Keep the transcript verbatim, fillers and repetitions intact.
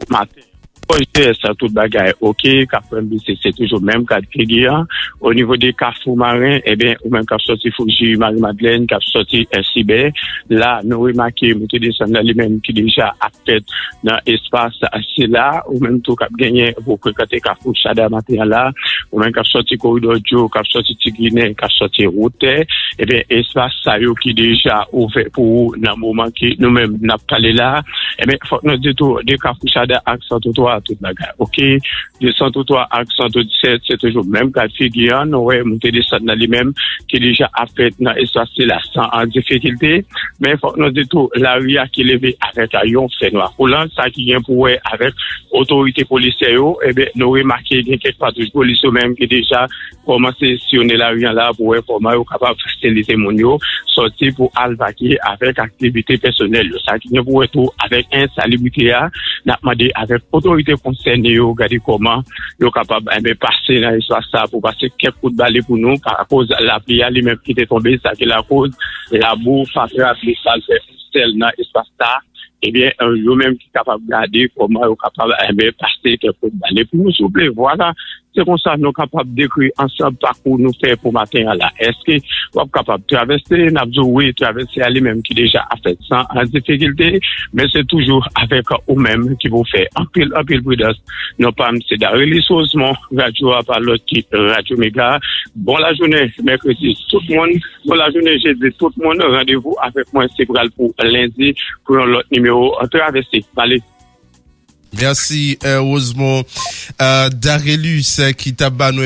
Maten. Pòs G S, tout bagay oke, k ap pran bisi, se toujou menm kad figi an. O nivo de Kafou Maren, ebyen, ou menm k ap sòti Fouji, Mari Madlèn, k ap sòti Sibè, la, nou remake moute desann nan li menm ki deja ap fèt nan espas sila, ou menm tou k ap genyen pou frekante Kafou Chada maten an la, ou menm k ap sòti Koridò Djo, k ap sòti Ti Ginen, k ap sòti Woutè, ebyen, espas sa yo ki deja ouvè pou ou nan moman ki nou menm n ap pale la, ebyen, fòk nou di tou, de Kafou Chada ak Santo twa, tout bagay oke. De Santo twa ak Santo disèt, se toujou menm kad figi an, nou wè moute desann nan li menm ki deja ap fèt nan espas sila san an difikilte. Men fòk nou di tou, lari a ki leve avèk yon fènwa koulan, sa ki gen pou wè avèk otorite polisyè yo, ebyen, nou remake gen kèk patwouy polis yo menm ki deja kòmanse siyonnen lari an la pou wè kòman yo kapab fasilite moun yo sòti pou al vakye avèk aktivite pèsonèl yo. Sa ki gen pou wè tou avèk ensalibrite a, n ap mande avèk otorite konsène yo gade kòman yo kapab, enben, pase nan espas sa pou pase kèk kout bale pou nou, pa akoz lapli a li menm ki te tonbe, sa ki lakoz labou, fatra, dlo sal fè yon sèl nan espas sa. Ebyen, yo menm ki kapab gade kòman yo kapab, enben, pase kèk kout bale pou nou, souple. Vwala, se konsa nou kapab dekri ansanm pakou nou fè pou maten an la. Èske w ap kapab travèse? N ap di w wi, travèse a li menm ki deja ap fèt san an difikilte, men se toujou avèk ou menm ki pou fè anpil, anpil pridans. Non pa m se Darely Rosemond, radyo a pa lòt ki Radyo Mega. Bon lajounen mèkredi tout moun, bon lajounen jedi tout moun. Randevou avèk mwen se pral pou lendi pou yon lòt nimewo Travèse. Bale. Mèsi, Rosemond. Darelus, ki t ap ba nou